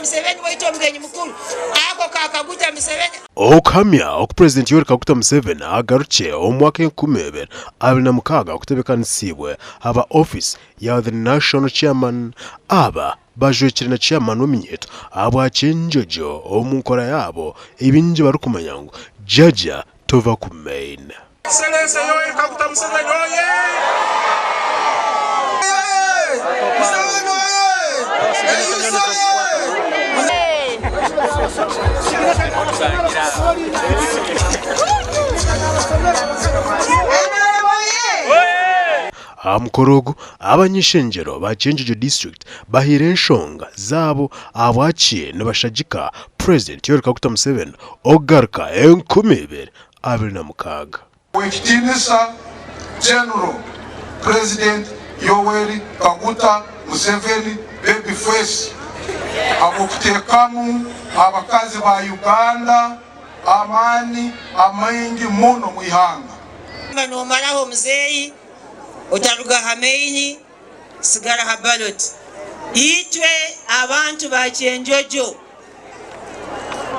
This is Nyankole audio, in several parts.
Museveni waitu omugenyi mukuru ako ka Kaguta Museveni. Okuhamya oku Purezidenti Yoweri Kaguta Museveni agarukye omu mwaka 2026 kutebeekanisiibwe aba ofiisi ya The National Chairman aba bajwekire na Chairman w'eminyeeto ahabwa Kyenjojo omu nkora yaabo ei baingi barikumanya ngu Jajja tova ku main. Excellency Yoweri Kaguta Museveni oye! Museveni oye! Aha mukoro ogu, abany'ishengyero ba Kyenjojo District bahaire enshonga zaabo ahabwaki nibashagika Purezidenti Yoweri Kaguta Museveni okugaruka 2026. Ow'ekitiinisa General President Yoweri Kaguta Museveni Baby Face ahabw'okuteekamu abakazi ba Uganda amaani amaingi muno omu ihanga. Nomaraho muzeeyi otaruga ha main sigara ha ballot. Itwe abantu ba Kyenjojo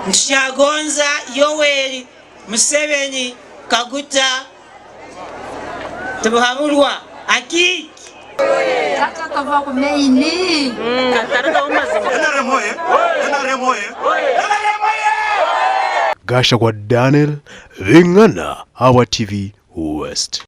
nitukyagonza Yoweri Museveni Kaguta Tibuhaburwa Akiiki. Gashagwa Daniel, Bingana, Awa TV West.